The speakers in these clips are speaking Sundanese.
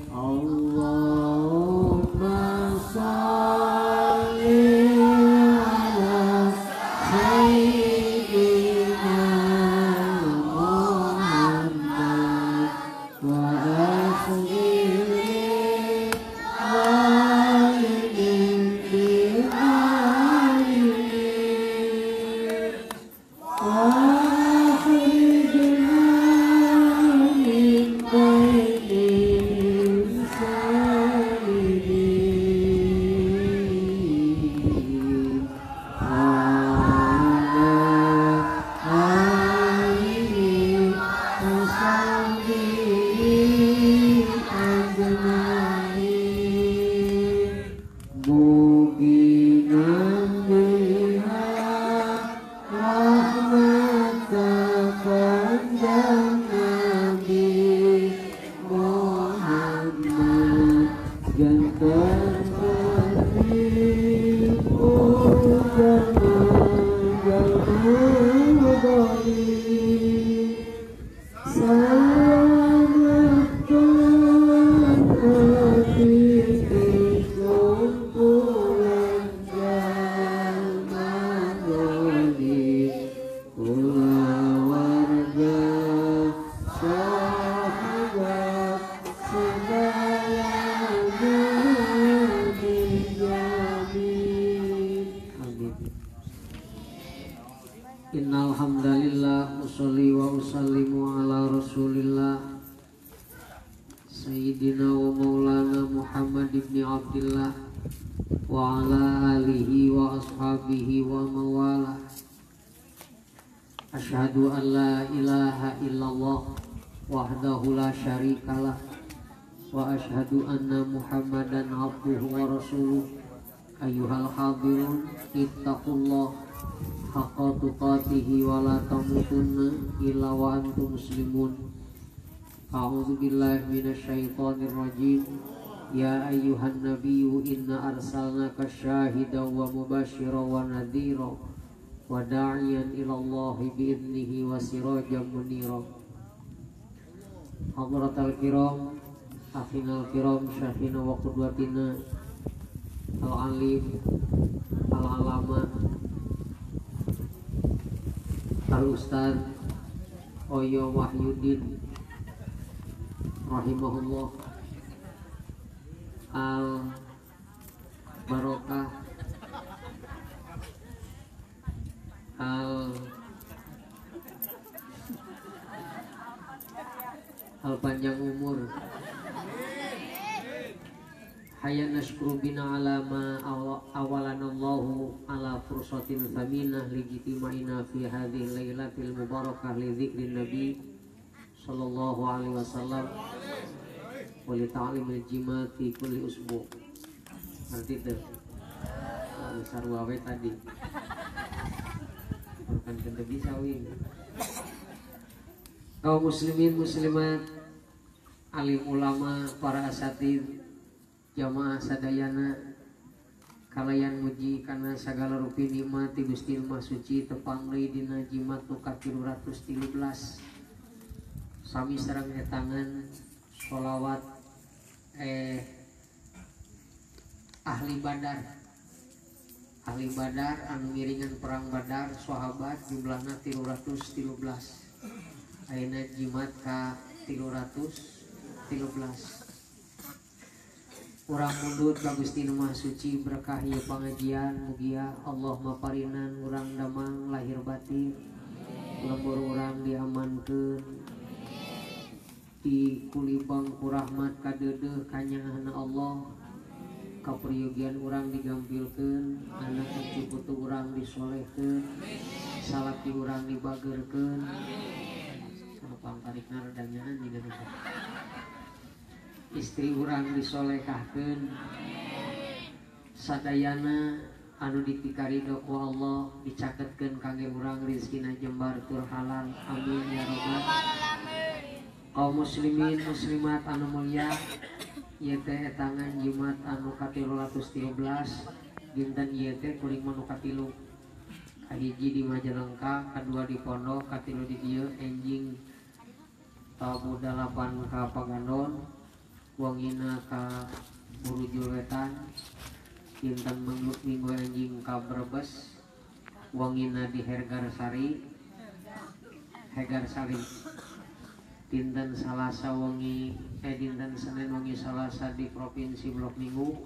Allahumma shalli ala sayyidina Muhammad wa asghir Innalhamdalillah usolli wa usallimu ala rasulillah Sayyidina wa maulana Muhammad ibn Abdillah wa ala alihi wa ashabihi wa mawala. Asyhadu an la ilaha illallah wahdahu la syarikalah wa asyhadu anna Muhammadan abduhu wa rasuluh. Ayyuhal hadirun ittaqullah haqqa tuqatihi wa la tamutunna illa wa antum muslimun. A'udzu billahi minasyaitonir rajim. Ya ayyuhan nabiyyu inna arsalnaka syahidan wa mubasysyiran wa nadhira wa da'iyan ila Allahi bi'idnihi wa sirajan munira. Hadratal kiram, akhinal kiram, syakhina wa qudwatina al-alim, al-alama, Al-Ustaz Oyo Wahyudin rahimahullah, Al-Barokah, Al-Panjang umur. Hayya nashkuru bina ala ma awalanallahu ala fursatin thaminah lijtima'ina fi hadhihi lailatil mubarakah li dzikrin nabi sallallahu alaihi wasallam wa li ta'limil jimat fi kulli usbu. Ngerti teu? Sarua we tadi. Bukan teu bisa wing. Kaum muslimin muslimat, alim ulama, para asatid, jamaah sadayana, kalayan muji kana sagala rupi nikmat ti Gusti Maha Suci tepang deui dina jimat nu ka-313. Sami sareng etangan sholawat ahli Badar. Ahli Badar anu ngiringan perang Badar sahabat jumlahna 313. Ayeuna jimat ka 313. Urang mundut ka Gusti Nu Maha Suci berkah ieu pangajian mugia Allah maparinan urang damang lahir batin, lembur urang diamankeun di kulibang ku rahmat kadeudeuh kanyaahna Allah, kaperyogian urang digampilkeun, anak cucu putu urang disolehkeun, salaki urang dibageurkeun. Pangtarikna redanyaan jiga nu istri urang disolehahkeun, sadayana anu dipikarido ku Allah dicaketkeun kangge urang rezekina jembar tur halal. Amin ya rabbal alamin. Kaum muslimin muslimat anu mulia, ieu teh etangan jimat anu ka-313 dinten ieu teh kuring mah nu katilu. Kahiji di Majalengka, kadua di Pondok, katilu di dieu enjing tabu 8 ka Pagandon. Wangina ka Burujul Wetan, dinten Minggu enjing ka Brebes, wangina di Hegarsari, Hegarsari. Dinten Salasa wengi, dinten Senin wengi Salasa di Provinsi Blok Minggu,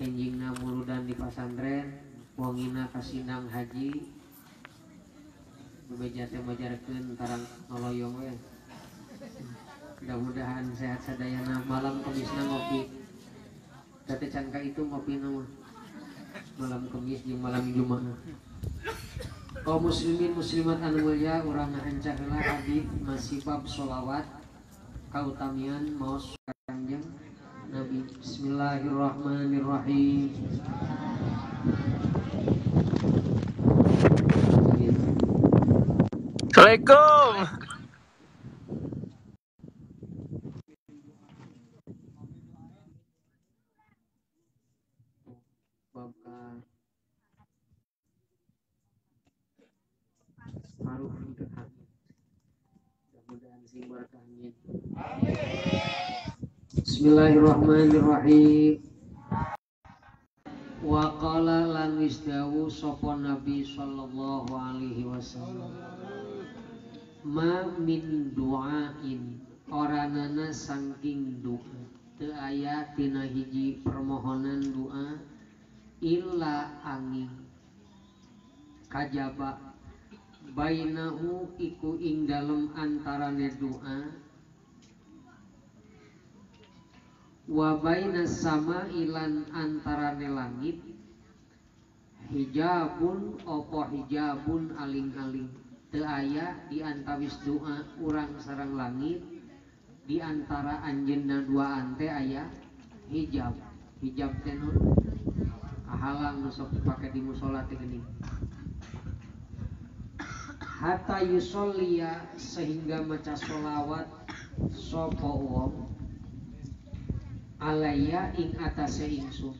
enjingna muludan di pasantren, wangina ka Sindang Haji, bebeja teh majarkeun tarang noloyong we. Mudah-mudahan sehat sadayana. Malam Kemisna ngopi. Tete can ka itu ngopi mah. Malam Kemis jeung malam Jumat. Kaum muslimin muslimat anu mulia, urang ngahancah heula hadis masih bab sholawat kautamian maos Kanjeng Nabi. Bismillahirrahmanirrahim. Assalamualaikum. Bismillahirrahmanirrahim. Wa qala lan wis dawuh sapa Nabi sallallahu alaihi wasallam, ma min du'ain, oranana saking doa, teu aya tina hiji permohonan doa illa angin kajaba bainahu iku ing dalem antarane doa wa bainas sama ilan antarane langit hijabun opo hijabun aling-aling. Teu aya di antawis doa urang sareng langit, di antara anjeunna duaan teh aya hijab. Hijab teh naon? Kahalang nu sok dipake di musala teh geuning. Hatta yusolliya, sehingga maca sholawat sapa wong alaya ing atase ingsun.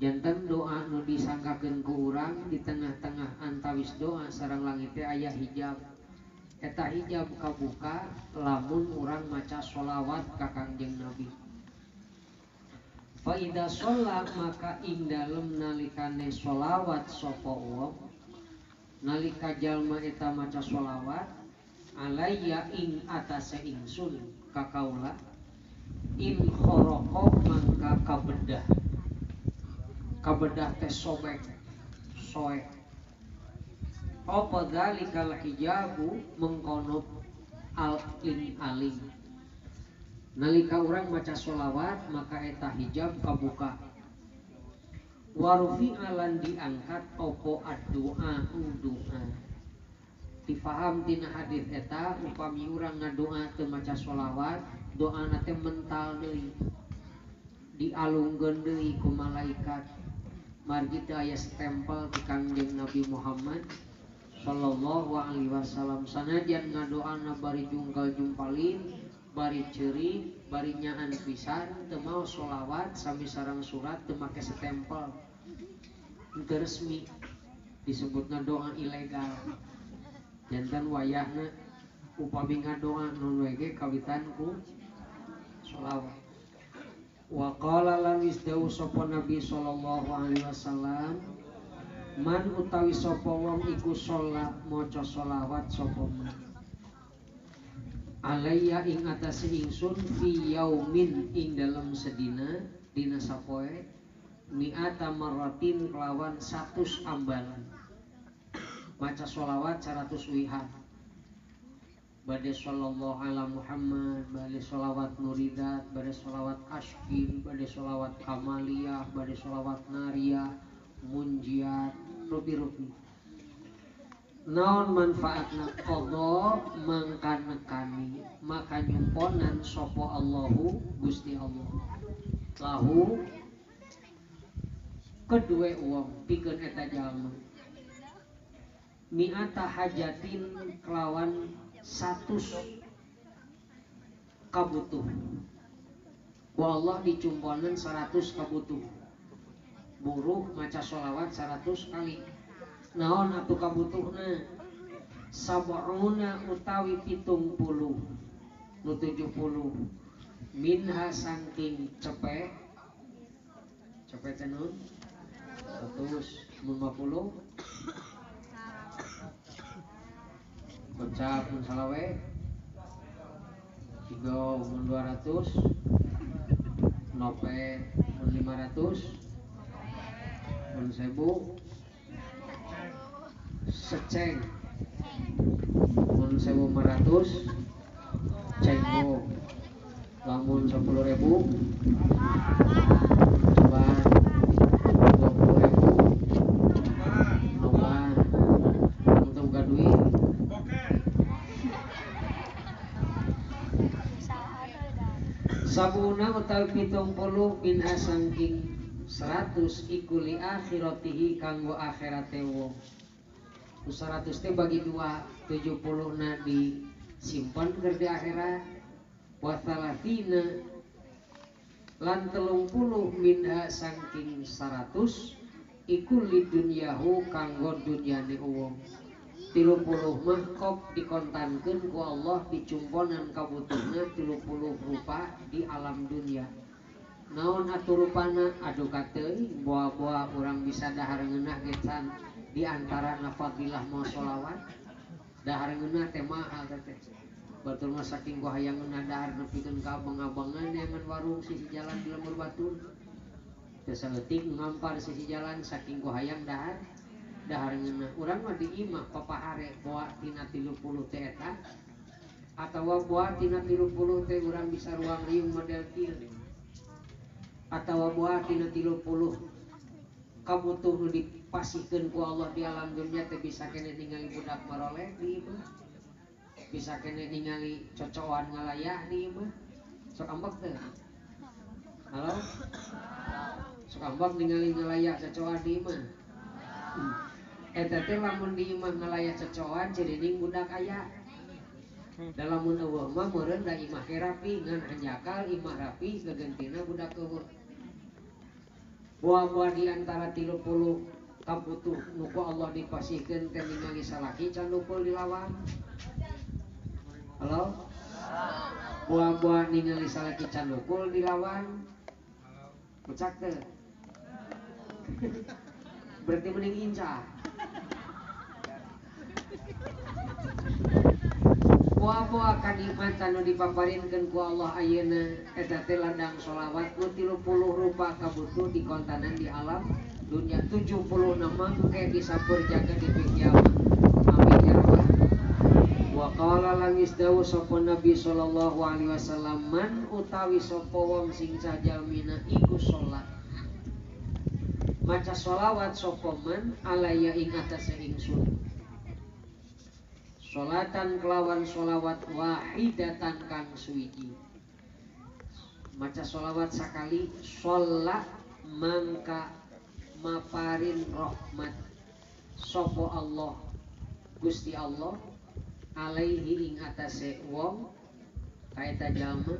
Janten doa nu disangkakeun ku urang di tengah-tengah antawis doa sareng langit teh aya hijab. Eta hijab kabuka lamun urang maca sholawat ka Kangjeng Nabi. Fa idza sholla, maka ing dalem nalikane sholawat sapa wong, nalika jalma eta maca sholawat alaya ing atase ingsun ka kaula, in khoroko mangka kabedah. Kabedah teh sobek, soek. Apa dzalikal hijabu, mengkono al ing aling. Nalika urang maca sholawat maka eta hijab kabuka. Warufi alan diangkat opo ad-doa doa. Difaham tina hadis eta upami urang ngadoa teu maca sholawat, doana teh mental deui, dialungkeun deui ku malaikat. Margi teu aya stempel ti Kangjeng Nabi Muhammad sallallahu alaihi wasallam. Sanajan ngadoana bari jungkal jumpalin, bari ceurik, bari nyaan pisan, teu mau sholawat sami sareng surat teu make stempel. Teu resmi, disebutna doa ilegal. Janten wayahna upami ngadoa nu we ge kawitan ku sholawat. Wa qala lan wis dawuh sapa Nabi sallallahu alaihi wasallam, man utawi sapa wong iku sholat maca sholawat sapa man alaiya ing atase ingsun fi yaumin ing dalem sedina dina sapoe mi'ata marratin kelawan 100 ambalan. Maca sholawat 100 wihan. Bade sallallahu ala Muhammad, bade sholawat nuridat, bade sholawat askin, bade sholawat kamaliyah, bade sholawat nariyah, munjiat, rupi-rupi. Naon manfaatna qadha mangka nekani maka nyumponan sapa Allahu Gusti Allah lahu kedue wong pikeun eta jalma mi'ata hajatin kelawan 100 kabutuh. Ku Allah dicumponan 100 kabutuh. Buruh maca sholawat 100 kali. Naon atuh kabutuhna? Sab'una utawi 70. Nu Nu 70 minha saking cepet cepet teh naon 100 mun 50 gocap mun salawe 3 mun 200 nope mun 500 mun 1000 seceng mun 1500 cenggo lamun 10.000 coba 20.000 noban untuk buka duit sabuna utawi 70 minha saking 100 iku li akhiratihi kanggo akhirate wong. 100 teh bagi 2, 70 na disimpan keur di akhirat, wa thalathina lan 30 minha saking 100 iku li dunyahu kanggo dunyane wong. 30 mah kop dikontankeun ku Allah dicumponan kabutuhna 30 rupa di alam dunia. Naon atuh rupana aduh kateuing boa-boa urang bisa dahar ngeunah ge can di antara fadilah mau sholawat dahar ngeunah teh mahal teh. Batur mah saking gua hayang ngeunah dahar nepikeun ka abang-abangan neangan warung sisi jalan di lembur batur. Teu saeutik ngampar sisi jalan saking gua hayang dahar dahar ngeunah. Urang mah di imah papahare boa tina 30 teh eta atawa boa tina 30 teh urang bisa ruang riung model kieu atawa boa tina 30 kabutuh nu dipasihkeun ku Allah di alam dunia teh bisa keneh ningali budak maroleh di imah, bisa keneh ningali cocoan ngalayah di imah. Sok ambek teh? Halo? Sok ambek ningali ngalayah cocoan di imah? Eta teh lamun di imah ngalayah cocoan cirining budak aya. Da lamun eueuh mah meureun da imah ge rapi ngan hanjakal imah rapi gegentina budak eueuh. Buah-buah di antara 30 kabutuh nu ku Allah dipasihkeun teh ningali salaki can lupul dilawan. Halo? Buah-buah ningali salaki can lupul dilawan. Kocak teh. Berarti mending incah. Buah-buah kanikmatan nu dipaparinkeun ku Allah ayeuna eta teh ladang sholawat nu 30 rupa kabutuh dikontanan di alam dunia 76 mah engke disapur jaga di kiamat. Amin ya rabbal. Wa qala langis dawuh sapa Nabi sallallahu alaihi wasallam man utawi sapa wong sing sajalmina iku salat maca sholawat sapa man alaya ing atase ingsun sholatan kelawan sholawat wahidatan kang suwiji maca sholawat sakali sholat mangka maparin rahmat sopo Allah Gusti Allah alaihi ing atase wong kaeta jalma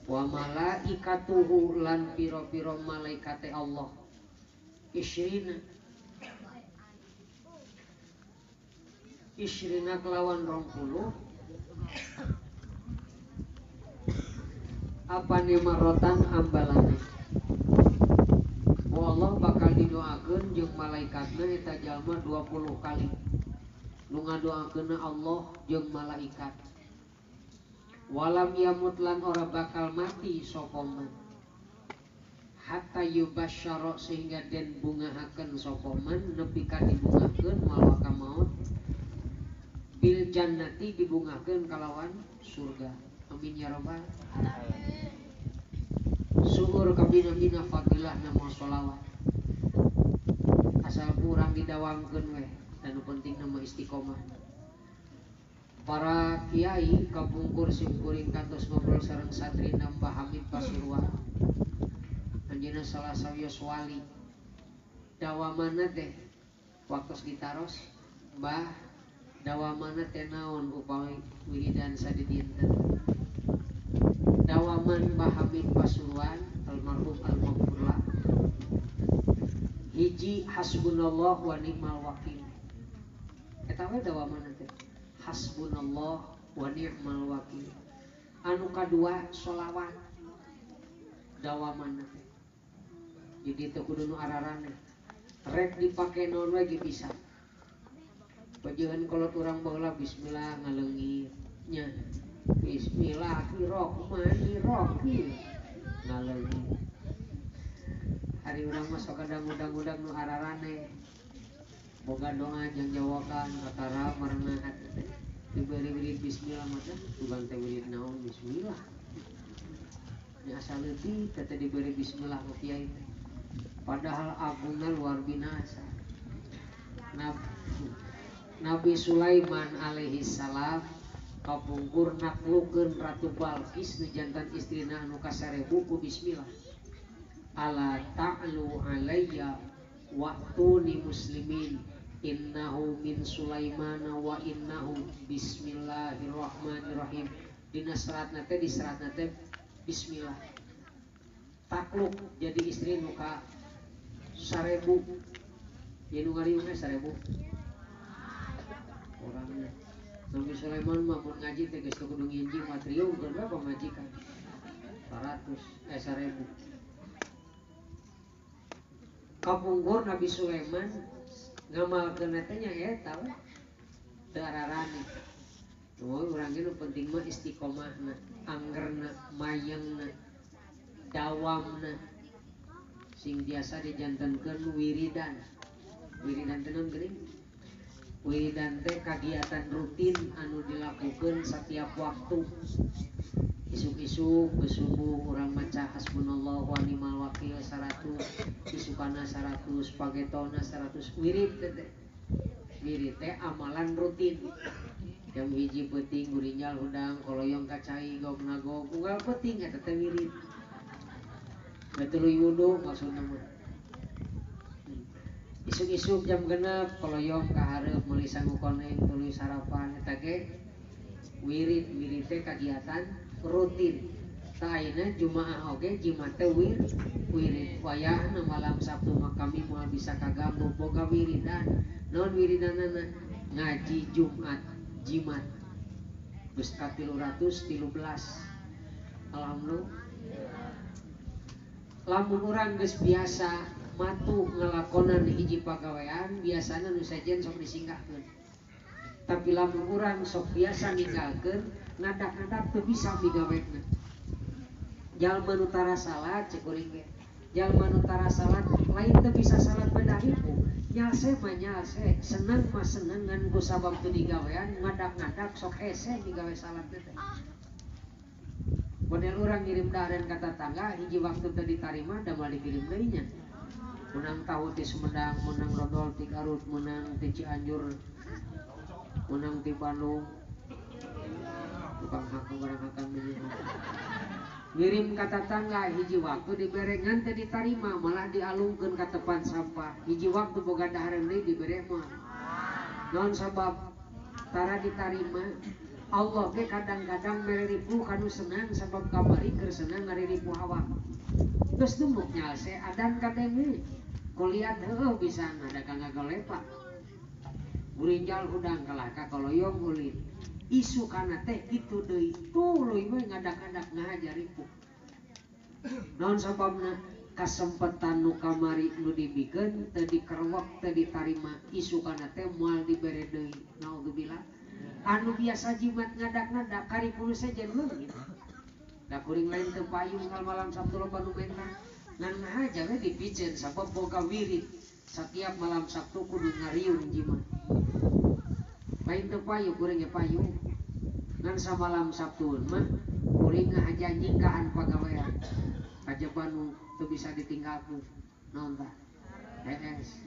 wa malaikatuhu lan piro-piro malaikate Allah isrina isrina kelawan 20 apa marotan ambalane Allah bakal didoakeun jeung malaikatna eta jalma 20 kali nu ngadoakeunna Allah jeung malaikat walam yamut lan ora bakal mati sapa man hatta yubasyara sehingga den bungahakeun sapa man nepi ka dibungahkeun mawa ka maut bil jannati dibungahkeun kalawan surga. Amin ya rabbal alamin. Syukur kabina-bina fadilah nama sholawat asal kurang didawamkeun weh dan nu penting nama istiqomah. Para kiai kapungkur simkuring kantos ngobrol sareng santri Mbah Hamid Pasuruan anjeunna salah sawios wali dawamana teh waktos ditaros Mbah dawamana teh naon upami wiridan sadidinten dawaman Mbah Hamid Pasuruan almarhum almaghfurlah hiji hasbunallah wa ni'mal wakil eta we dawamana teh hasbunallah wa ni'mal wakil. Anu kadua sholawat dawaman teh. Jadi teu kudu nu ararane. Rek dipake naon we ge bisa. Pajeun kolot urang baheula bismillah ngaleungit nya. Bismillahirrahmanirrahim ngaleungit. Hari urang mah sok kadang-udang-udang nu ararane. Boga doa jang jawakan katara marna hati teh. Diberi wirid bismillah mah teh tugang teh wirid naon bismillah. Nya asal leutik teh diberi bismillah ku kiai teh. Padahal agungna luar binasa. Nabi Sulaiman alaihi salam kapungkur naklukeun Ratu Balqis nu jantan istrina anu kasarebu ku bismillah. Ala ta'lu alayya wa'tuni muslimin innahu min Sulaimana wa innahu bismillahirrahmanirrahim. Dina seratna teh di seratna teh bismillah. Takluk jadi istri nu ka 1000. Ieu nu ngariung teh 1000. Orangnya Nabi Sulaiman mah mun ngaji teh geus kudu nginjing matriung keur berapa majikan? 100 1000. Kapungkur Nabi Sulaiman ngamalkeun teh nya eta we teu ararane. Nu urang ge nu penting mah istiqomahna, anggerna, mayangna, dawamna. Sing biasa dijantenkeun wiridan. Wiridan teh naon geuning? Wiridan teh kagiatan rutin anu dilakukeun setiap waktu. Isuk-isuk ke subuh urang maca hasbunallah wa ni'mal wakil 100, isukana 100, pagetona 100, wirid teh. Wirid teh amalan rutin. Jam 1 peuting gurinjal hudang koloyong ka cai gog nagog unggal peuting eta teh wirid. Tuluy wudu maksudna mah. Isuk-isuk jam 6 koloyong ka hareup meuli sangu koneng tuluy sarapan eta ge wirid. Wirid teh kagiatan rutin. Tah ayeuna jumaah oge jimat teh wirid. Wayahna malam Sabtu mah kami moal bisa kaganggu boga wiridan. Naon wiridanana? Ngaji Jumat jimat. Geus ka 313. Alhamdulillah. Lamun urang geus biasa matuh ngalakonan hiji pagawean biasana nu sejen sok disingkahkeun. Tapi lamun urang sok biasa ninggalkeun ngadak-ngadak teu bisa migawena. Jalma nu tara salat cek kuring ge. Jalma nu tara salat lain teu bisa salat beda ribu. Nyalse mah nyalse, seneng mah seneng ngan ku sabab teu digawean ngadak-ngadak sok hese digawe salat teh. Model urang ngirim dahareun ka tatangga hiji waktu teu ditarima da moal dikirim deui nya. Menang tahu ti Sumedang, menang dodol ti Garut, menang ti Cianjur, menang ti Bandung. Tukang hak barang hakan menyewa. Ngirim ka tatangga hiji waktu dibere ngan teu ditarima malah dialungkeun ka tepan sampah. Hiji waktu boga dahareun deui dibere mah. Naon sabab tara ditarima? Allah ge kadang-kadang mere ripuh kanu senang sabab kamari keur senang ngariripuh awak. Geus dumuk nyalse adan kadenge. Kuliah heueuh bisa ada kang ngagalepa. Gurinjal hudang kalah ka koloyong ulin. Isu kana teh kitu deui tuluy we ngadak-ngadak ngahaja ripuh. Naon sababna? Kasempetan nu kamari nu dibikeun teu dikerwek teu ditarima isu kana teh moal dibere deui. Naudzubillah. Anu biasa jimat ngadak-ngadak karipulu sejen leungit. Da kuring lain teu payung ngal malam Sabtu loba nu menta. Ngan ngahaja we dipiceun sabab boga wirid. Setiap malam Sabtu kudu ngariung jimat. Lain teu payu kuring ge payu. Ngan samalam Sabtu mah kuring ngahaja nyingkahan pagawean. Kajaba nu teu bisa ditinggalkeun. Naon tah? HS.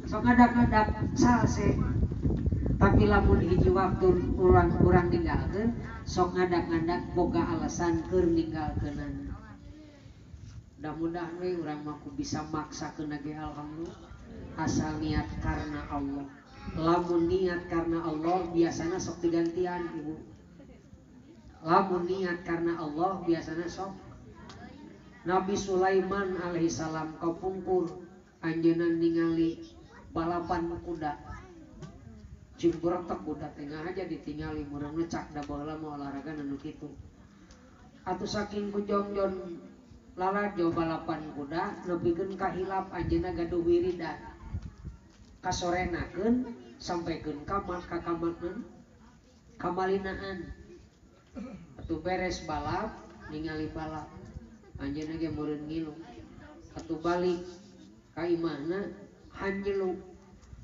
Sok ngadak-ngadak salse. Tapi lamun hiji waktu urang ninggalkeun sok ngadak-ngadak boga alasan keur ninggalkeunana. Mudah-mudahan we urang mah bisa maksakeun ge alhamdulillah asal niat karena Allah. Lamun niat karena Allah biasana sok digantian ibu. Lamun niat karena Allah biasana sok. Nabi Sulaiman alaihissalam kapungkur anjeunna ningali balapan kuda. Cimburetek budak tengah aja ditinggali murang ngecak da baheula mah olahraga nu kitu. Atuh saking ku jongjon lalajo balapan kuda nepikeun ka hilap anjeunna gaduh wiridan. Kasorenakeun sampaikan ka kamalinaan. Atuh beres balap ningali balap anjeunna ge meureun ngilu. Atuh balik ka imahna hanjelu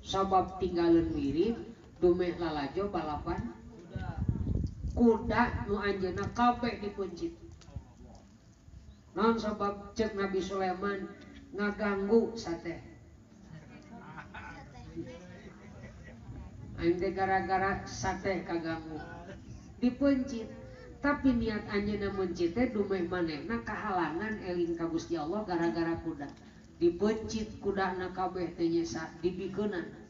sabab tinggalin wirid dumeh lalajo balapan kuda nu anjeunna kabeh dipencit. Naon sabab cek Nabi Sulaiman ngaganggu sate. Aing teh gara-gara sate kaganggu dipencit. Tapi niat anjeunna mencit teh dumeh manehna kahalangan eling ka Gusti Allah gara-gara kuda. Dipencit kudana kabeh teh nyesa dibikeunana.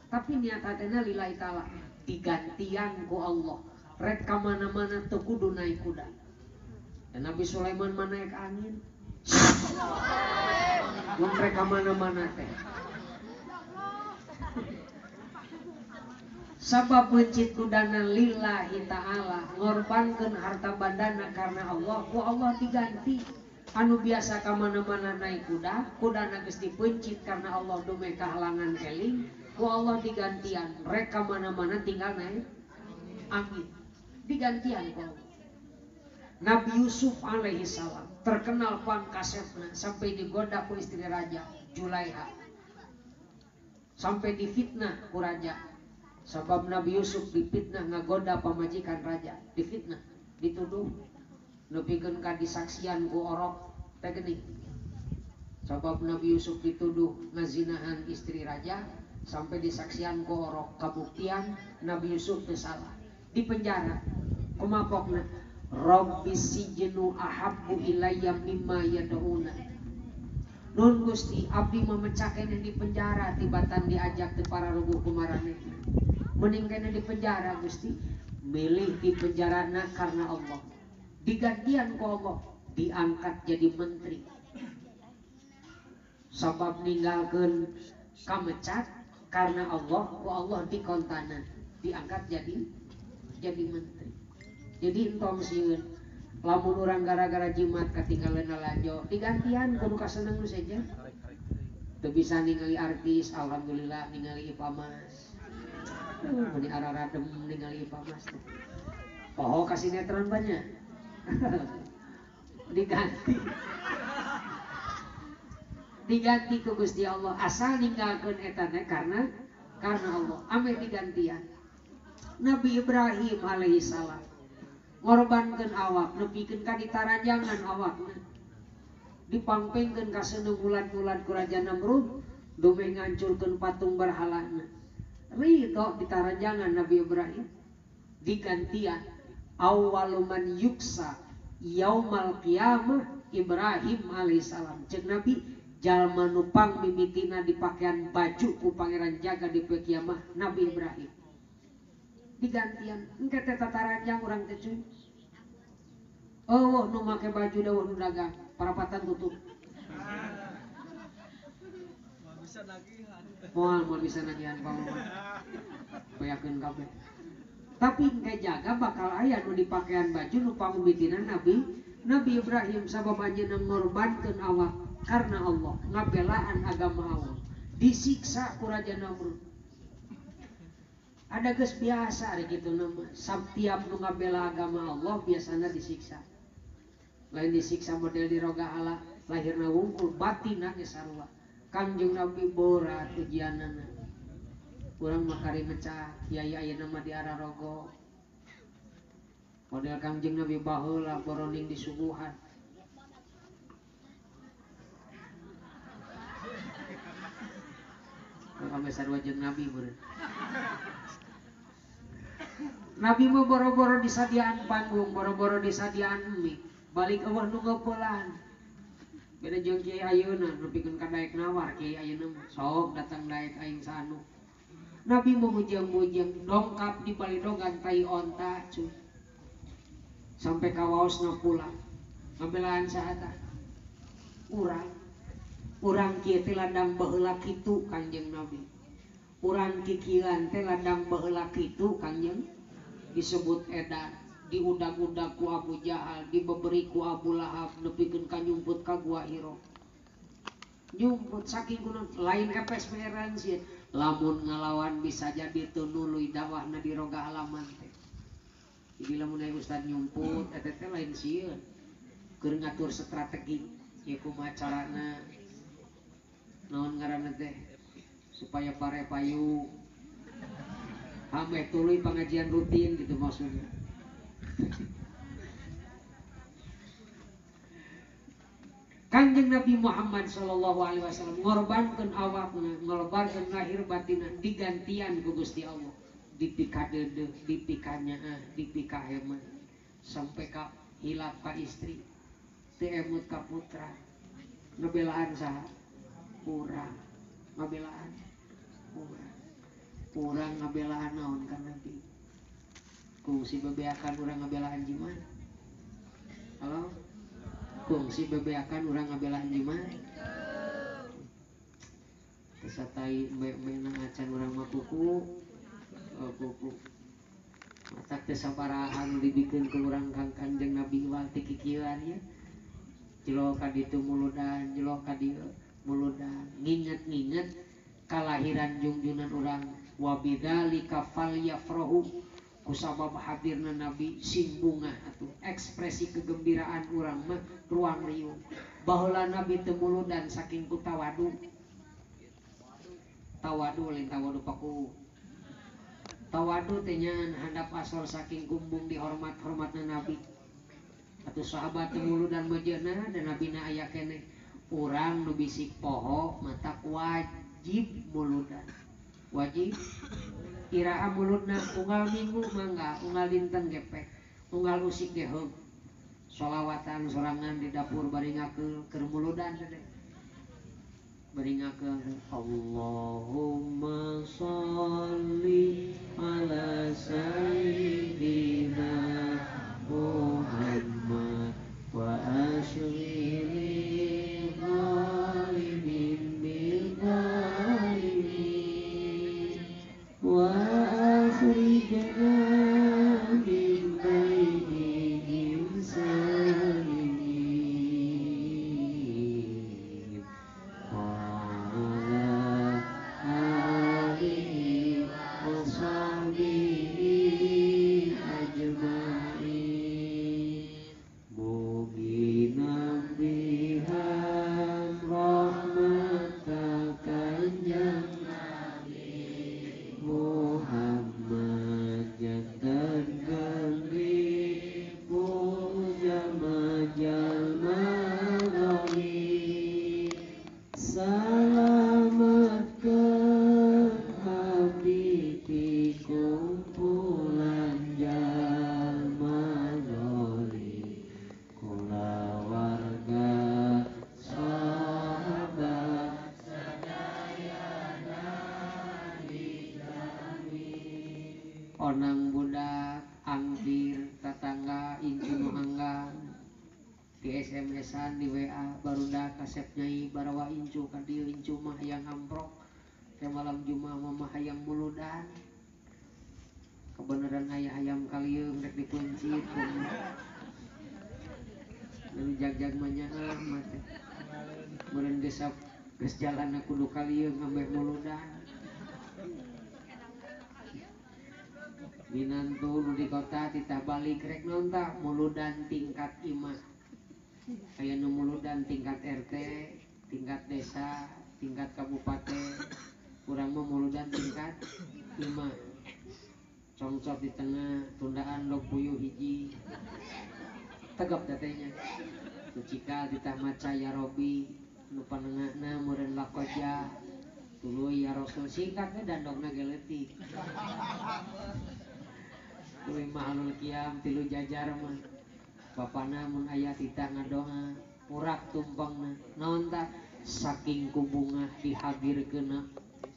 Tapi niat hatena lillahi taala digantian ku Allah. Rek ka mana-mana teu kudu naik kuda. Dan Nabi Sulaiman mah naik angin. Mun rek ka mana-mana teh. Sabab mencit kudana lillahi ta'ala ngorbankeun harta bandana karena Allah, ku Allah diganti. Anu biasa ka mana-mana naik kuda, kudana geus dipencit karena Allah dumeh kahalangan eling, ku Allah digantian. Rek ka mana-mana tinggal naik angin. Digantian ku Allah. Nabi Yusuf alaihi salam terkenal pangkasepna sampai digoda ku istri raja Julaiha. Sampai difitnah ku raja. Sebab Nabi Yusuf dipitnah ngagoda pamajikan raja, difitnah, dituduh, nepikeun ka disaksian ku orok teh geuning. Sebab Nabi Yusuf dituduh ngazinahan istri raja sampai disaksian ku orok, kabuktian Nabi Yusuf teu salah, dipenjara. Kumapokna, Rabbi sijnu ahabbu ilayya mimma yad'una. Nun Gusti abdi mah mecakene di penjara tibatan diajak teu pararuguh kumaranehna. Mending kena di penjara Gusti, milih di penjarana karena Allah. Digantian ku Allah, diangkat jadi menteri. Sabab ninggalkeun kamecat karena Allah, ku Allah dikontanan, diangkat jadi menteri. Jadi entong sieun lamun urang gara-gara jimat katinggalan lalajo, digantian kudu kaseneng nu sejen. Teu bisa ningali artis, alhamdulillah ningali Ipamas. Meni araradem ningali Ipamas teh. Poho ka sinetron banyak. Diganti. Diganti ku Gusti Allah asal ninggalkeun eta teh karena Allah, ameh digantian. Nabi Ibrahim alaihi salam ngorbankeun awak nepikeun ka ditaranjangan awakna. Dipangpengkeun ka seuneu bulan-bulan ku Raja Namrud dumeh ngancurkeun patung berhalana. Ridho ditaranjangan Nabi Ibrahim digantian awwaluman yuksa yaumal qiyamah Ibrahim alaihissalam. Cek Nabi jalma nu pang mimitina dipakaian baju ku pangeran jaga di poe kiamah Nabi Ibrahim. Digantian engke teh tataranjang urang teh cuy. Eueuh nu make baju deueuh nu dagang parapatan tutup. Moal moal bisa nagihan pamong. Beakeun kabeh. Tapi engke jaga bakal aya nu dipakaian baju nu pamimitina Nabi Ibrahim sabab anjeunna ngorbankeun awak karena Allah, ngabelaan agama Allah. Disiksa ku Raja Namrud. Ada geus biasa ari kitu nama. Setiap nu ngabela agama Allah biasana disiksa. Lain disiksa model diroga ala lahirna wungkul batinna ge sarua. Kangjeng Nabi berat ujianana. Urang mah kari mecah, kiai ayeuna mah di ararogo. Model Kangjeng Nabi baheula boroning disuguhan. Kami sarua jeung Nabi beureun. Nabi mah boro-boro disadiaan panggung, boro-boro disadiaan mie, balik eueuh nu ngeupelan. Beda jeung kiai ayeuna nepikeun ka daek nawar kiai ayeuna mah sok datang daek aing saanu. Nabi mah mujeng-mujeng dongkap di balidogan tai onta cuy. Sampai ka waosna pulang. Ngabelaan saha tah? Urang. Urang kieu teh ladang baheula kitu Kangjeng Nabi. Urang kikiran teh ladang baheula kitu Kangjeng disebut edan, diudag-udag ku Abu Jahal, dibeberi ku Abu Lahab nepikeun ka nyumput ka Gua Hira. Nyumput saking kunaon lain FSPR-an sieun. Lamun ngalawan bisa jadi teu nuluy dakwahna di roga halaman teh. Jadi lamun aya ustad nyumput eta teh lain sieun. Keur ngatur strategi ieu kumaha carana naon ngaranna teh supaya pare payu hameh tuluy pengajian rutin gitu maksudnya. Kanjeng Nabi Muhammad sallallahu alaihi wasallam ngorbankeun awakna, ngorbankeun lahir batinna digantian ku Gusti Allah. Dipikadeudeuh, dipikanyaah, dipikahema sampai ka hilap ka istri, teu emut ka putra. Ngabelaan saha? Urang. Ngabelaan urang. Urang ngabelaan naon ka Nabi? Kungsi bebeakan urang ngabelaan jimat. Halo? Kungsi bebeakan urang ngabelaan jimat. Kesatai embe-embena acan urang mah kuku. Oh, kuku. Matak teh sabaraha nu dibikeun ku urang kang Kanjeng Nabi wal ti kikieuan nya. Jelo ka ditu muludan, jelo ka dieu muludan. Nginget-nginget kalahiran jungjunan urang wa bidzalika falyafrahu. Kusabab hadirna Nabi sing bunga atuh ekspresi kegembiraan urang mah ruang riung. Baheula Nabi teu muludan saking ku tawadu. Tawadu lain tawadu paku. Tawadu teh nyaan handap asor saking kumbung dihormat-hormatna Nabi. Atuh sahabat teu muludan mejeuna dan Nabina aya keneh. Urang nu bisik poho matak wajib muludan. Wajib iraha mulutna unggal minggu mangga, unggal dinten gepek, unggal usik ge heug. Sholawatan sorangan di dapur bari ngakeul keur muludan teh. Bari ngakeul Allahumma sholli ala sayyidina Muhammad wa asyrili zalimin bil zalimin wa akhrijna min bainihim salimin wa ala alihi wa sahbihi ajma'in. Mugi nambihan rahmata Kanjeng Muhammad jantan kangge jalma-jalma zalim. Salamatkeun abdi ti kumpulan jalma zalim, kulawarga sahabat sadayana dijamin. Onang budak angkir tetangga incu nu anggang di SMS-an di WA barudak kasep nyai barawa incu ka dieu incu mah hayang amprok ke malam Jumat mah hayang muludan. Kebenaran aya hayam kalieung rek dikuncit nu jag-jag mah nyaah mah teh meureun geus geus jalanna kudu kalieung ambeh muludan. Minantu nu di kota titah balik rek naon tah muludan tingkat imah. Aya nu muludan tingkat RT, tingkat desa, tingkat kabupaten. Urang mah muludan tingkat imah. Congcot di tengah, tundaan log puyuh hiji. Tegap datenya. Nu cikal titah maca ya Robi, nu panengahna meureun lakoja. Tuluy ya Rasul singkat we dandongna ge leutik. Tuluy mahalul kiam tilu jajar mah. Bapana mun aya titah ngadoa, urak tumpangna. Naon tah saking kubungah dihadirkeunna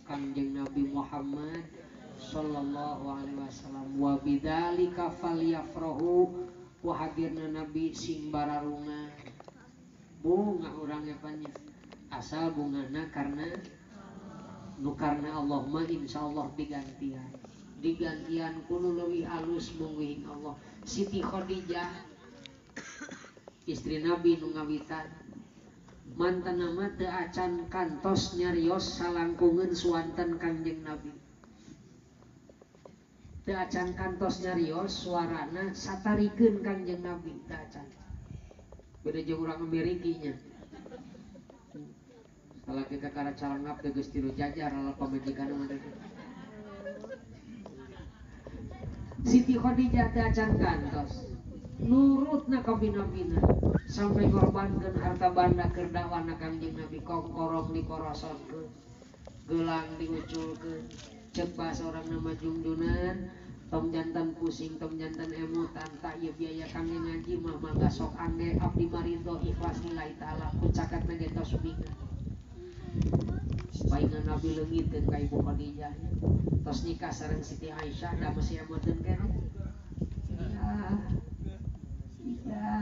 Kangjeng Nabi Muhammad sallallahu alaihi wasallam. Wa bidzalika falyafrahu, wa hadirna Nabi sing bararunga. Bunga urang nya asal bungana karena Nu karena Allah mah insyaallah digantian. Digantian kudu leuwih alus mungguing Allah. Siti Khadijah istri Nabi nu ngawitan mantan mah teu acan kantos nyarios salangkungeun suwanten Kangjeng Nabi. Teu acan kantos nyarios suarana satarikeun Kangjeng Nabi teu acan. Beda jeung urang Ameriki nya. Salah kita kara calangap teu geus tilu jajar ala pamajikan mah teh. Siti Khadijah teu acan kantos nurutna ka bina-bina sampai ngorbankeun harta banda keur dakwana Kangjeng Nabi kongkorong dikorosotkeun gelang diuculkeun ceuk bahasa urang nama jungjunan tong jantan pusing tong jantan emutan tak ieu biaya kangge ngaji mah mangga sok angge abdi maridho ikhlas lillahi taala ku cakatna ge tos bingah paingan Nabi leungiteun ka Ibu Khadijah tos nikah sareng Siti Aisyah da masih emuteun keneh. Iya. Iya.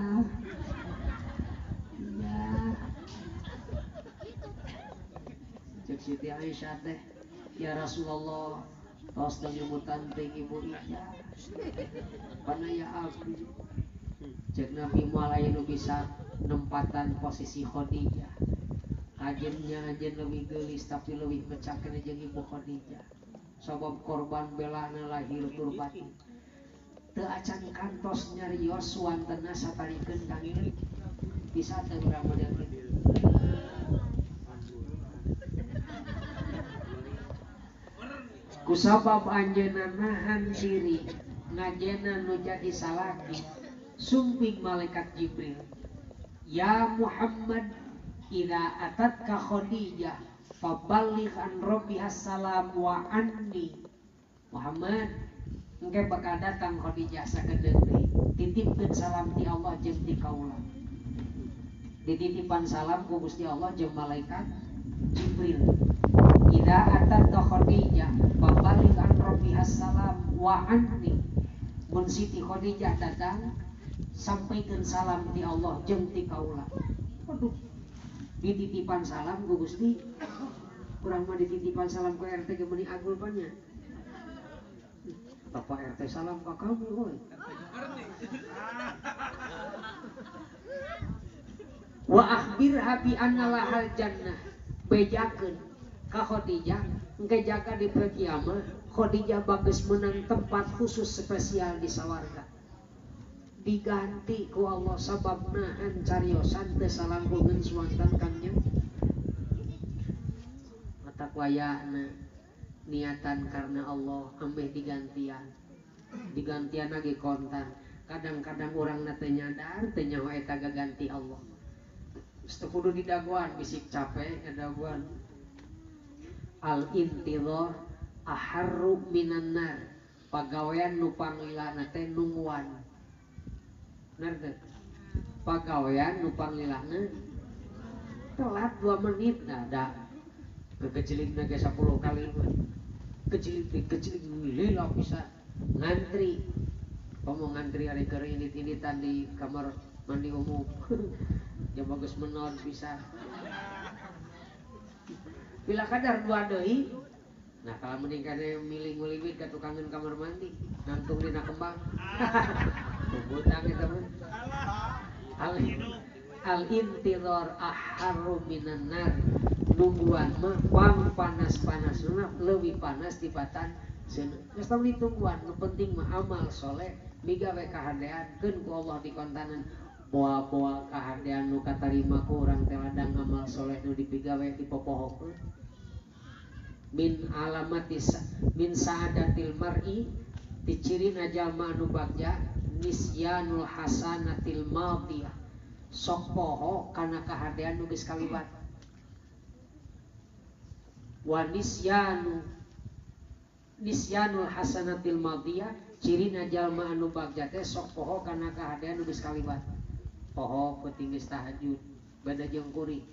Cek Siti Aisyah teh, ya Rasulullah, tos nyemutan teh Ibu Ijah. Panaya abdi. Cek Nabi moal aya nu bisa nempatan posisi Khadijah. Kajennya anjeun leuwih geulis tapi leuwih mecakeun jeung Ibu Khadijah. Sabab korban belana lahir tur batin. Teu acan kantos nyarios suwantena satarikeun Kangjeng. Bisa teu urang model kitu. Kusabab anjeunna nahan diri ngajena nu jadi salaki sumping malaikat Jibril. Ya Muhammad idza atatka Khadijah faballigh an rabbiha salam wa anni. Muhammad engke bakal datang Khadijah sakedeung deui titipkeun salam ti Allah jeung ti kaula. Dititipan salam ku Gusti Allah jeung malaikat Jibril. Idza atatka Khadijah faballigh an rabbiha salam wa anni. Mun Siti Khadijah datang sampaikan salam ti Allah jeung ti kaula. Waduh, dititipan salam ku Gusti. Urang mah dititipan salam ku RT ge meuni agul pan nya. Bapak RT salam ka kami euy. Wa akhbirha bi anna lahal jannah. Bejakeun ka Khadijah engke jaga di poe kiamat Khadijah bagus menang tempat khusus spesial di sawarga. Diganti ku Allah sabab nahan cariosan teu salangkungeun suwanten Kangjeng. Matak wayahna niatan karena Allah ambeh digantian. Digantian lagi kontan. Kadang-kadang urang na teu nyadar teu nyaho eta gaganti Allah. Geus teu kudu didagoan bisik capek ngadagoan. Al intidhar aharru minan nar. Pagawean nu panglilana teh nungguan. Bener teu? Pagawean nu panglilana telat 2 menit nah da kekecilikna ge 10 kali mah. Kecilik lila bisa ngantri. Komo ngantri ari keur indit-inditan di kamar mandi umum. Jam bagus menon bisa. Bila kadar 2 deui. Nah, kalau mending kane milih nguliwit ka tukangeun kamar mandi, nangtung dina kembang. Butang eta mah. Al intidhar aharru minan nar. Nungguan mah pang panas-panasna leuwih panas tibatan seuneu. Geus tong ditungguan, nu penting mah amal soleh migawe kahadean keun ku Allah dikontanan. Boa-boa kahadean nu katarima ku urang teh ladang amal soleh nu dipigawe dipopohokeun. Min alamatis min saadatil mar'i dicirina jalma anu bagja nisyanul hasanatil madiyah. Sok poho kana kahadean nu geus kaliwat. Wa nisyanul hasanatil madiyah cirina jalma anu bagja teh sok poho kana kahadean nu geus kaliwat. Poho peuting geus tahajud bada jeung kuring.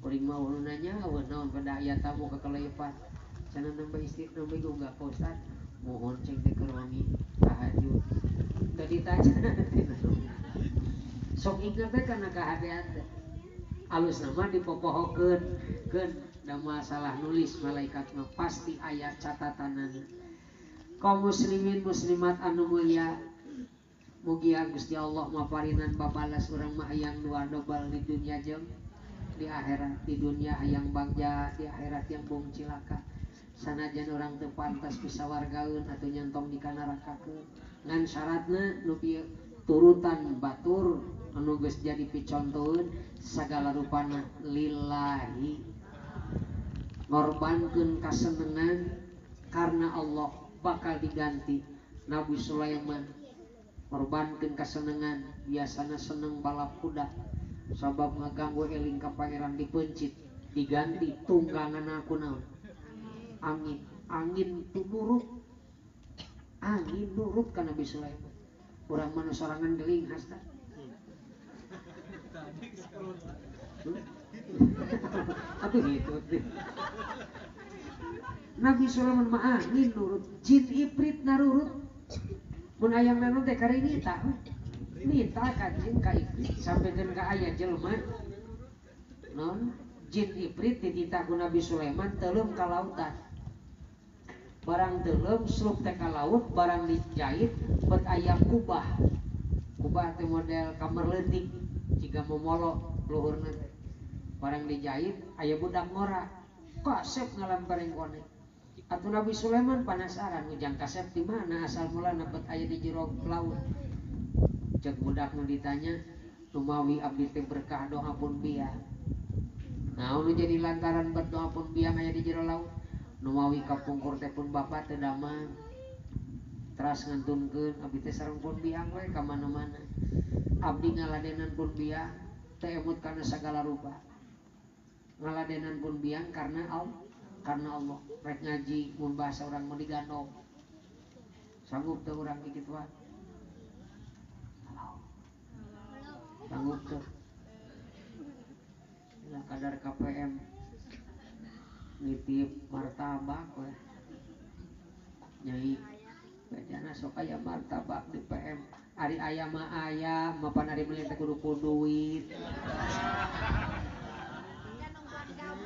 Kuring mah ulun nanya eueuh naon pada aya tamu kakelepan. Cenah nambah istri nambah gugah Pak Ustad mohon cing teh keur wangi tahajud. Teu ditanya. Sok inget teh kana kahadean teh. Alus nama dipopohokeun keun Da masalah nulis malaikat mah pasti aya catatanana. Kaum muslimin muslimat anu mulia, mugia Gusti Allah maparinan babalas urang mah hayang dua dobel di dunia jeung di akhirat. Di dunia hayang bagja, di akhirat yang bung cilaka. Sanajan urang teu pantas bisa wargaeun atau nyantong di kanarakakeun. Ngan syaratna nu bieu turutan batur anu geus jadi picontoeun sagala rupana lillahi. Ngorbankeun kasenengan karena Allah bakal diganti. Nabi Sulaiman ngorbankeun kasenengan, biasana seneng balap kuda sabab ngaganggu eling ka pangeran dipencit, diganti tunggangan aku naon? Angin. Angin tu nurut. Angin nurut ka Nabi Sulaiman. Urang mah sorangan geling hasta. Atuh gitu. Nabi Sulaiman mah angin nurut, jin ifrit narurut. Mun hayang nanon teh karinita. Nita ka jin ka ifrit sampekeun ka aya jelema. Non jin ifrit dititah ku Nabi Sulaiman teuleum ka lautan. Barang teuleum slup teh ka laut, barang dijahit bet aya kubah. Kubah teh model kamar leutik jiga momolo luhurna teh. Barang dijahit aya budak ngora. Kasep ngalampareng kone. Atuh Nabi Sulaiman penasaran ujang kasep di mana asal mulana bet aya di jero laut. Cek budak nu ditanya, lumawi abdi teh berkah doa pun biang. Nah, nu jadi lantaran berdoa pun biang aya di jero laut. Numawi kapungkur teh pun bapak teu damang. Teras ngantunkeun abdi teh sareng pun biang we ka mana-mana. Abdi ngaladenan pun biang teu emut kana sagala rupa. Ngaladenan pun biang karena Allah, karena Allah. Rek ngaji mun bahasa urang mau digandong. Sanggup teu urang kikituan? Sanggup tuh. Nah, kadar KPM nitip martabak we. Nyai bejana sok aya martabak di PM. Ari aya mah aya, mapan ari meuli teh kudu ku duit.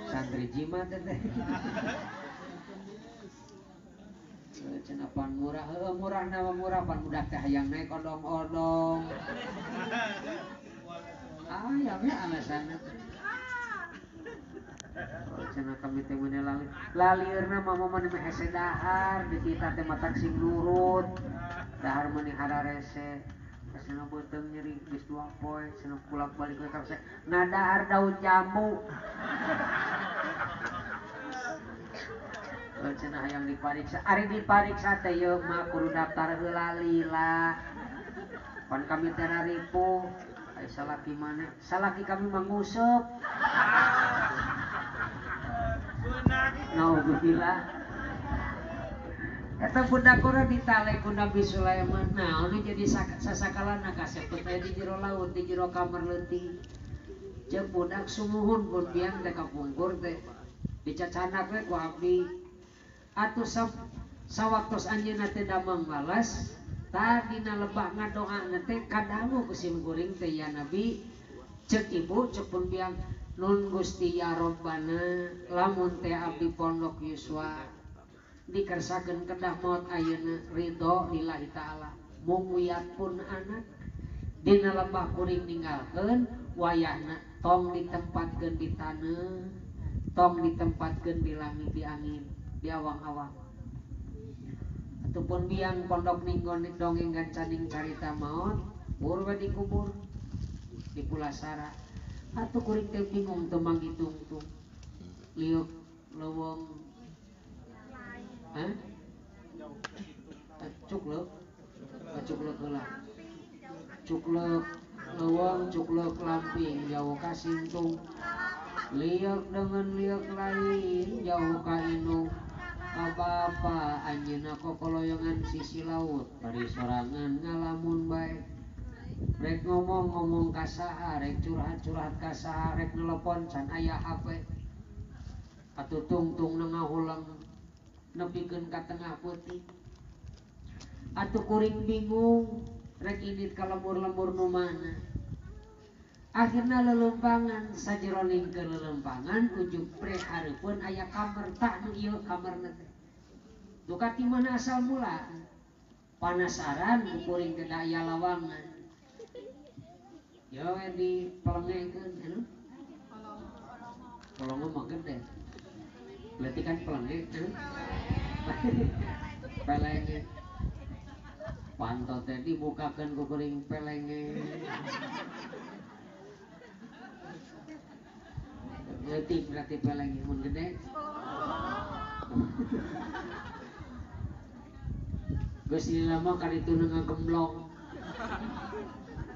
Santri jimat teh. Cenah pan murah, heueuh murah na murah pan budak teh hayang naik odong-odong. Aya we alasanna. Cenah kami teh meuni lali. Lalieurna mah momen meh hese dahar, di kita teh matak sing nurut. Dahar meuni hararese. Cenah beuteung nyeri geus 2 poe, cenah kulak-balik we ka nah dahar daun jambu. Cenah hayang dipariksa, ari dipariksa teh yeuh mah kudu daftar heula lila. Pan kami teh ripuh. Ai salaki mana? Salaki kami mah nguseup. Naudzubillah. Eta budak urang ditale ku Nabi Sulaiman. Nah, anu jadi sasakalana kasep teh di jero laut, di jero kamar leutik. Jeung budak sumuhun pun biang teh kapungkur teh dicacanak we ku abdi. Atuh sawaktos anjeunna teh damang balas, tadina lebah ngadoana teh kadangu ku sim kuring teh ya Nabi. Ceuk ibu ceuk pun biang nun Gusti ya Robbana lamun teh abdi pondok yuswa dikersakeun kedah maot ayeuna ridho lillahi taala mung wiat pun anak dina lebah kuring ninggalkeun wayahna tong ditempatkeun di taneuh, tong ditempatkeun di langit di angin di awang-awang. Ataupun biang pondok ninggon dongeng gancaning carita maot bur we dikubur di pulasara. Atuh kuring teh bingung teu manggitung-tung liuk leuweung. Hah? Cuklek, cuklek heula. Cuklek leuweung, cuklek lamping jauh ka Sintung. Liuk dengan liuk lain jauh ka indung. Ka bapa anjeunna kokoloyongan sisi laut bari sorangan ngalamun bae. Rek ngomong-ngomong ka saha, rek curhat-curhat ka saha, rek nelepon can aya HP. Atuh tungtung ngahuleng nepikeun ka tengah peuting. Atuh kuring bingung rek indit ka lembur-lembur nu mana. Akhirna lelempangan sajeroning ke lelempangan ujug pre hareupeun aya kamar tah nu ieu kamarna teh. Duka ti mana asal mula? Panasaran kuring teh da aya lawangan. Yo we dipelengekeun anu. Pelongo mah gede. Berarti kan pelenge anu. Pelenge. Panto teh dibukakeun ku kuring pelenge. Leutik berarti pelenge mun gede. Geus lila mah kaditu ngagemblong.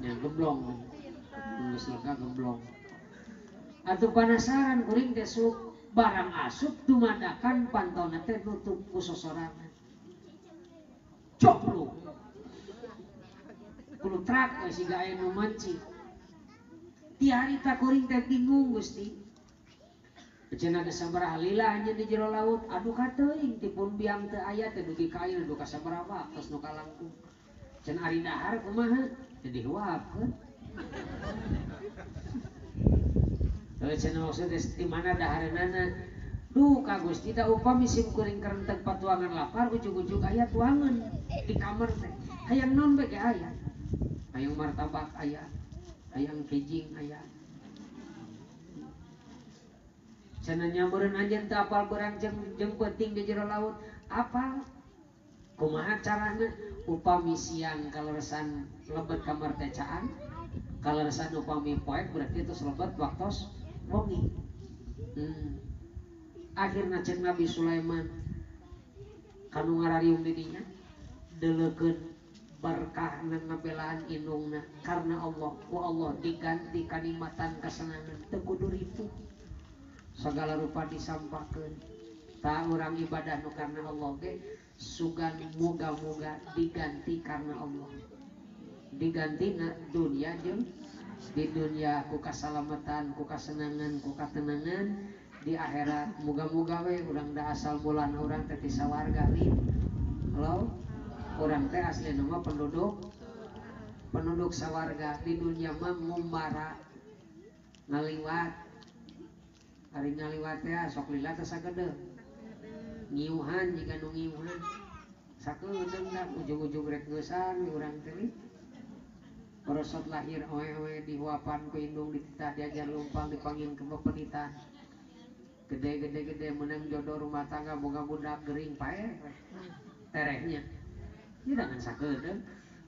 Nya gemblong. Geus lega gemblong. Atuh panasaran kuring teh sup barang asup dumadakan pantona teh nutup ku sosorangan. Copluk. Kulutrak we siga aya nu manci. Ti harita kuring teh bingung Gusti. Cenah geus sabaraha lila anjeun di jero laut, aduh kateuing ti pun biang teu aya teh dugi ka ayeuna duka sabaraha waktos nu kalangkung. Cenah ari dahar kumaha? Teh dihuapkeun. Heuh cenah maksud teh di mana dahareunana? Duh ka Gusti da upami sim kuring kerenteg patuangan lapar ujug-ujug aya tuangan di kamar teh. Hayang naon bae ge aya. Hayang martabak aya, hayang kijing aya. Cenah nyameureun anjeun teu apal beurang jeung peuting di jero laut. Apal? Kumaha carana? Upami siang kaleresan lebet kamar teh caang, kaleresan upami poek berarti tos lebet waktos wengi. Akhirna cek Nabi Sulaiman kanu ngarariung di dinya deleukeun berkah ngabelaan indungna karena Allah ku Allah diganti kanikmatan kasenangan teu kudu ripuh. Segala rupa disampahkeun. Tah urang ibadah nu karena Allah ge sugan moga-moga diganti karena Allah. Digantina dunia jeung di dunia ku kasalamatan, ku kasenangan, ku katenangan, di akhirat moga-moga we urang da asal mulana urang teh ti sawarga li. Halo? Urang teh aslina mah penduduk sawarga, di dunia mah ngumbara ngaliwat. Ari ngaliwat teh sok lila teh sakedeung. Ngiuhan jiga nu ngiuhan. Sakedeung da ujug-ujug rek geusan urang teh. Orosot lahir oe-oe dihuapan ku indung dititah diajar lumpang dipanggil ke pepenitan. Gede-gede-gede menang jodoh rumah tangga boga budak gering pae terehnya. Ieu dengan sakedeung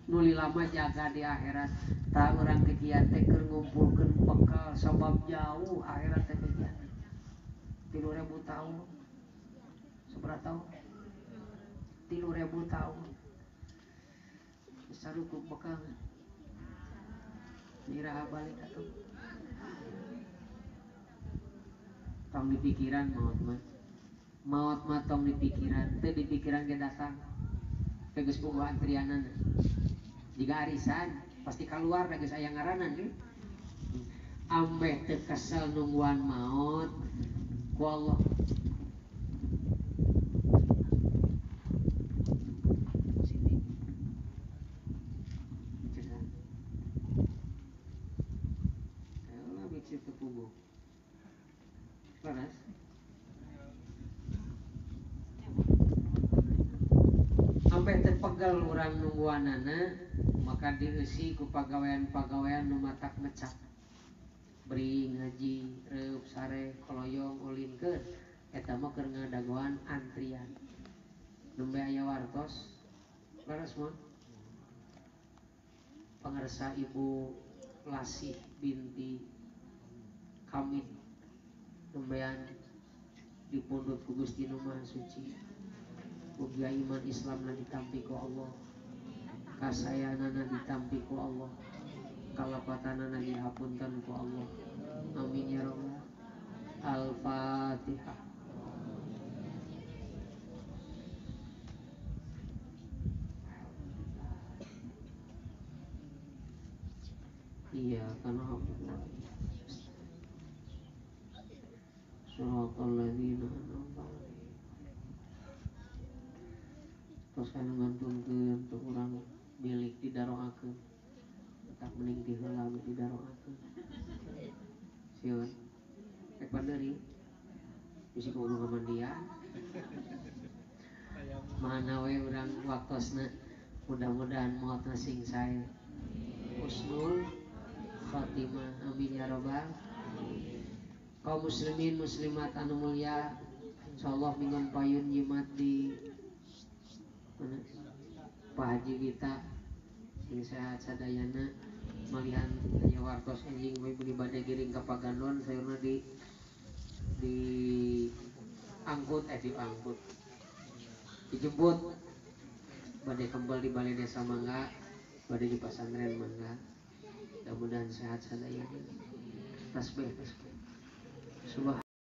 nu lila mah jaga di akhirat. Tah urang kikian teh keur ngumpulkeun bekal sabab jauh akhirat teh kikian. 3.000 tahun. Sabaraha tahun? 3.000 tahun. Sarukuk bekal. Iraha balik atuh. Tong dipikiran maot mah. Maot mah tong dipikiran, teu dipikiran ge datang. Teu geus boga antrianana. Jiga arisan pasti keluar da geus aya ngaranan ge. Ambeh teu kesel nungguan maot ku Allah. Sampai terpegal orang nungguanana maka dieusi ku pagawean-pagawean nu matak ngecap beri ngaji reup sare koloyong ulinkeun eta mah keur ngadagoan antrian nembe aya wartos leres mah pangarsa Ibu Lasih binti Kamid nembean dipundhut ku Gusti Nu Maha Suci. Mugia iman Islamna ditampi ku Allah, kasayanana ditampi ku Allah, kalapatanana dihapunten ku Allah. Amin ya rabbal. Al-Fatihah. Iya kana na'budu. Shiratal ladzina an'amta 'alaihim. Terus anu ngantunkeun teu urang milik didaroakeun. Tetap mending ti heula we didaroakeun. Sieun rek panderi bisi kudu ngamandian. Mana we urang waktosna, mudah-mudahan maotna sing sae, husnul khatimah, amin ya robbal. Kaum muslimin muslimat anu mulia, insyaallah minggon payun nyimat di mana Pak Haji kita sing sehat sadayana. Malihan aya wartos enjing we beli bade giring ka Pagandon, sayurna di angkut, diangkut, dijemput, bade kembali di balai desa mangga, bade di pasantren mangga. Mudah-mudahan sehat sadayana. Tasbih, tasbih. Subhan